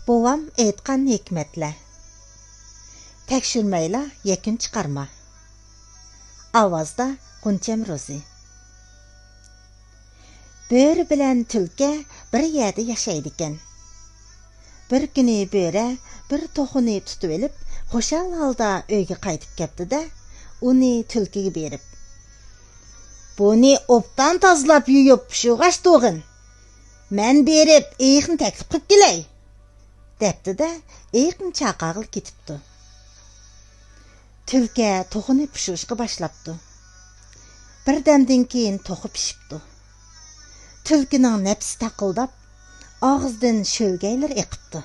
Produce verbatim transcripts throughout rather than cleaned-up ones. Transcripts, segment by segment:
بوۋام ئېيتقان ھېكمەتلەر. تەكشۈرمەيلا يەكۈن چىقارما. ئاۋازدا غۇنچەم روزى. بۆرە بىلەن تۈلكە بىر يەردە ياشايدىكەن. بىر كۈنى بۆرە بىر توخۇنى تۇتۇۋېلىپ، خۇشال ھالدا ئۆيگە قايتىپ كەپتۇ-دە، ئۇنى تۈلكىگە بېرىپ، «بۇنى ئوبدان تازىلاپ يۇيۇپ پىشۇرغاچ تۇرغىن. مەن بېرىپ ئېيىقنى تەكلىپ قىلىپ كېلەي» دەپتۇ-دە، ئېيىقنى چاقىرغىلى كېتىپتۇ. تۈلكە توخۇنى پىشۇرۇشقا باشلاپتۇ. بىردەمدىن كېيىن توخۇ پىشىپتۇ. تۈلكىنىڭ نەپسى تاقىلداپ، ئاغزىدىن شۆلگەيلىرى ئېقىپتۇ.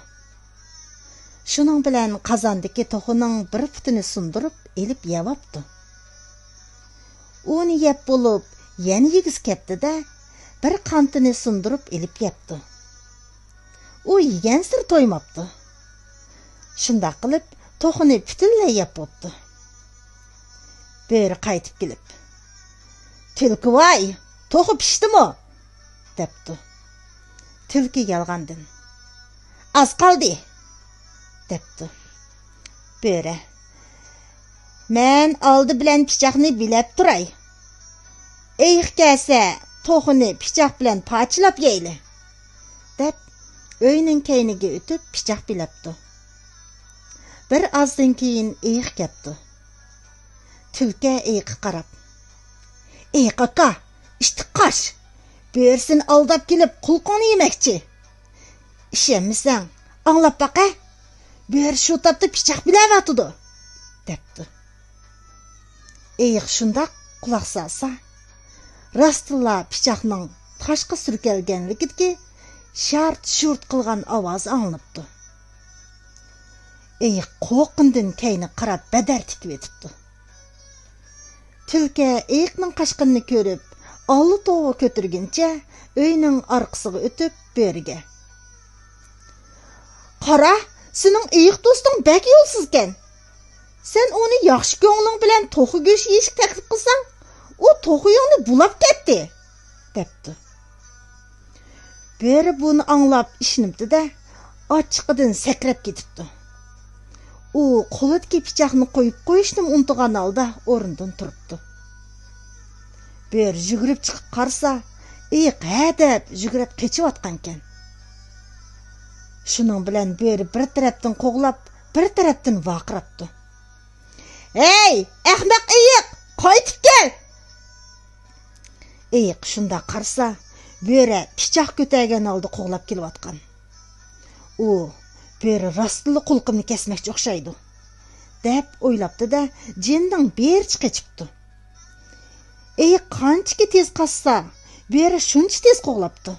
شۇنىڭ بىلەن قازاندىكى توخۇنىڭ بىر پۇتىنى سۇندۇرۇپ ئېلىپ يەۋاپتۇ. ئۇنى يەپ بولۇپ، يەنە يېگۈسى كەپتۇ-دە، بىر قانىتىنى سۇندۇرۇپ ئېلىپ يەپتۇ. ئۇ يېگەنسېرى تويماپتۇ. شۇنداق قىلىپ، توخۇنى پۈتۈنلەي يەپ بوپتۇ. بۆرە قايتىپ كېلىپ، «تۈلكىۋاي، توخۇ پىشتىمۇ؟» دەپتۇ. تۈلكە يالغاندىن، «ئاز قالدى» دەپتۇ. بۆرە، «مەن ئالدى بىلەن پىچاقنى بىلەپ تۇراي. ئېيىق كەلسە، توخۇنى پىچاق بىلەن پارچىلاپ يەيلى» دەپ، ئۆينىڭ كەينىگە ئۆتۈپ پىچاق بىلەپتۇ. بىر ئازدىن كېيىن ئېيىق كەپتۇ. تۈلكە ئېيىققا قاراپ، «ئېيىق ئاكا، ئىتتىك قاچ! بۆرە سېنى ئالداپ كېلىپ قۇلىقىڭنى يېمەكچى. ئىشەنمىسەڭ، ئاڭلاپ باقە، بۆرە شۇ تاپتا پىچاق بىلەۋاتىدۇ» دەپتۇ. ئېيىق شۇنداق قۇلاق سالسا، راستتىنلا پىچاقنىڭ تاشقا سۈركەلگەنلىكىدىكى شارت-شۇرت قىلغان ئاۋازى ئاڭلىنىپتۇ. ئېيىق قورققىنىدىن كەينىگە قاراپ بەدەر تىكىۋېتىپتۇ. تۈلكە ئېيىقنىڭ قاچقىنىنى كۆرۈپ، ئاللا توۋا كۆتۈرگىنىچە ئۆينىڭ ئارقىسىغا ئۆتۈپ، بۆرىگە، «قارا، سېنىڭ ئېيىق دوستۇڭ بەك يولسىزكەن. سەن ئۇنى ياخشى كۆڭلۈڭ بىلەن توخۇ گۆشى يېيىشكە تەكلىپ قىلساڭ، ئۇ توخۇيۇڭنى بۇلاپ كەتتى» دەپتۇ. بۆرە بۇنى ئاڭلاپ ئىشىنىپتۇ-دە، ئاچچىقىدىن سەكرەپ كېتىپتۇ. ئۇ قولىدىكى پىچاقنى قويۇپ قويۇشنىمۇ ئۇنتۇغان ھالدا ئورنىدىن تۇرۇپتۇ. بۆرە يۈگۈرۈپ چىقىپ قارىسا، ئېيىق ھەدەپ يۈگۈرۈپ قېچىۋاتقانىكەن. شۇنىڭ بىلەن بۆرە بىر تەرەپتىن قوغلاپ، بىر تەرەپتىن ۋارقىراپتۇ. «ھەي، ئەخمەق ئېيىق، قايتىپ كەل!» ئېيىق شۇنداق قارىسا، بۆرە پىچاق كۆتەرگەن ھالدا قوغلاپ كېلىۋاتقان. ئۇ، «بۆرە راستتىنلا قۇلىقىمنى كەسمەكچى ئوخشايدۇ» دەپ ئويلاپتۇ-دە، جېنىنىڭ بېرىچە قېچىپتۇ. ئېيىق قانچىكى تېز قاچسا، بۆرە شۇنچە تېز قوغلاپتۇ.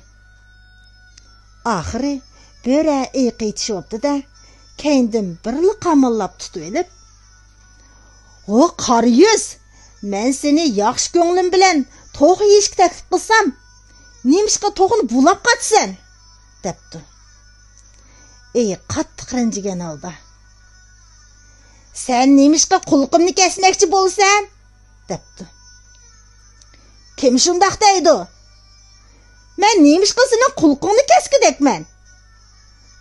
ئاخىرى بۆرە ئېيىققا يېتىشىۋاپتۇ-دە، كەينىدىن بىرلا قاماللاپ تۇتۇۋېلىپ، «ھو، قارا يۈز! مەن سېنى ياخشى كۆڭلۈم بىلەن توخۇ يېيىشكە تەكلىپ قىلسام، نېمىشقا توخۇنى بۇلاپ قاچىسەن؟» دەپتۇ. ئېيىق قاتتىق رەنجىگەن ھالدا، «سەن نېمىشقا قۇلىقىمنى كەسمەكچى بولىسەن؟» دەپتۇ. «كىم شۇنداق دەيدۇ؟ مەن نېمىشقا سېنىڭ قۇلىقىڭنى كەسكۈدەكمەن؟»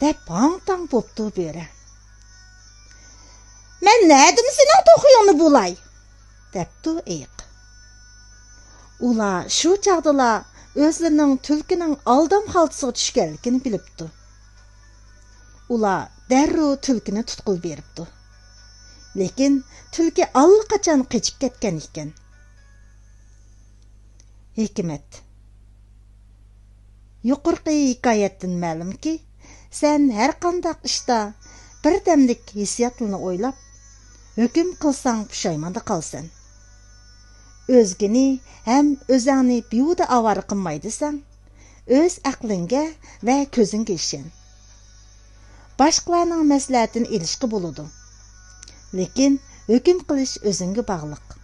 دەپ ھاڭ-تاڭ بوپتۇ بۆرە. «مەن نەدىن سېنىڭ توخۇيۇڭنى بۇلاي؟» دەپتۇ ئېيىق. ئۇلار شۇ چاغدىلا ئۆزلىرىنىڭ تۈلكىنىڭ ئالدام خالتىسىغا چۈشكەنلىكىنى بىلىپتۇ. ئۇلار دەررۇ تۈلكىنى تۇتقىلى بېرىپتۇ. لېكىن تۈلكە ئاللىقاچان قېچىپ كەتكەن ئىكەن. ھېكمەت. يۇقىرىقى ھېكايەتتىن مەلۇمكى، سەن ھەرقانداق ئىشتا بىردەملىك ھېسسىياتلىرىنى ئويلاپ، ھۆكۈم قىلساڭ پۇشايماندا قالىسەن. ئۆزگىنى ھەم ئۆزەڭنى بىھۇدە ئاۋارە قىلماي دېسەڭ، ئۆز ئەقلىڭگە ۋە كۆزۈڭگە ئىشەن. باشقىلارنىڭ مەسلىھەتىنى ئېلىشقا بولىدۇ، لېكىن ھۆكۈم قىلىش ئۆزۈڭگە باغلىق.